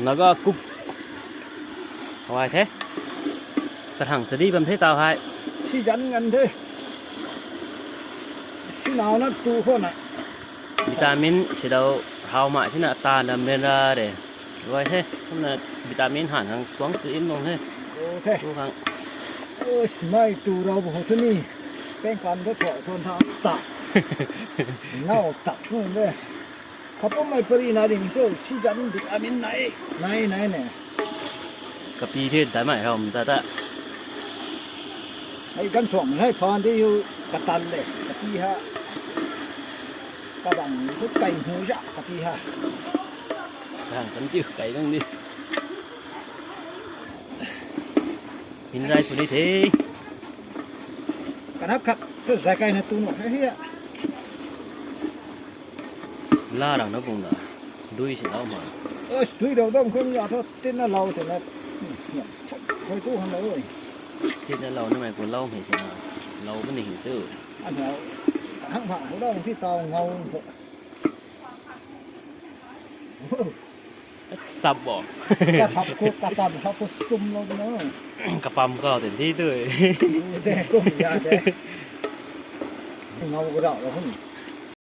ລະກໍກຸບ ເອົາໄວ້ເທ ກະຖັງສະດີບຳເທຕາວໄຮ ຊິຢັນກັນເທ ຊິໜາວນັດຕູໂຄນນະ ວິຕາມິນຊິເດົາເທົາມາຊິນະຕາດຳເດລາເດ ໄວ້ເທ ຄຳນະວິຕາມິນຫານທາງສວງຕື່ມລົງເທ ໂອເຄ ທຸກຄັ້ງ ໂອ້ຍ ສະໄໝຕູເຮົາບໍ່ຮູ້ເທົ່ານີ້ ແປ້ງການກໍເທາະທອນທາງຕາ ເນົ່າຕັບເລີຍ. ຂະປຸ້ມໄມປະຣີນາດິງໂຊ ຊີຈັນວິຕາມິນໄນ ໄນ ໄນ ໄນ ກະປີເທດໄດ້ໄໝເຮົາມັນຕາຕາ ໄອ້ກັນສອງໄຫ້ພານທີ່ຢູ່ກະຕັນເດ້ ກະປີຮະ ກະບັງທຸກໄກ່ຫູຈະ ກະປີຮະ ທາງສັນຈື່ໄກ່ນັ້ນດິ ມິນໄດ້ຜູ້ນີ້ເທ ກະນັກຄັກ ເພື່ອໃສ່ໄກ່ໃນຕູ້ນົກເຮຍ ລາດັງນະບຸງນະ ດຸຍຊິເອົາມາ ເອີ ດຸຍດອກດອງເຄີງຢາທອດຕິນນະເລົ່າຕິນນະ ເນຍ ຄອຍຕູ້ຫັ້ນເລີຍ ຕິນນະເລົ່ານະແມ່ນກູເລົ່າໃຫ້ຊິນະ ເລົ່າມັນນີ້ເຫັນຊື່ ອັນເຮົາ ທາງພາກເຮົາດອງທີ່ເຕົາເງົາ ໂອ້ ສັບບໍ່ ກະທັບໂຄກກະຕັນເຮົາກໍຊຸມລົງເນາະ ກະປຳກໍເຕັມທີ່ເລີຍ ແຕ່ກົມຢາແຕ່ ເງົາກໍດອກແລ້ວພຸ້ນ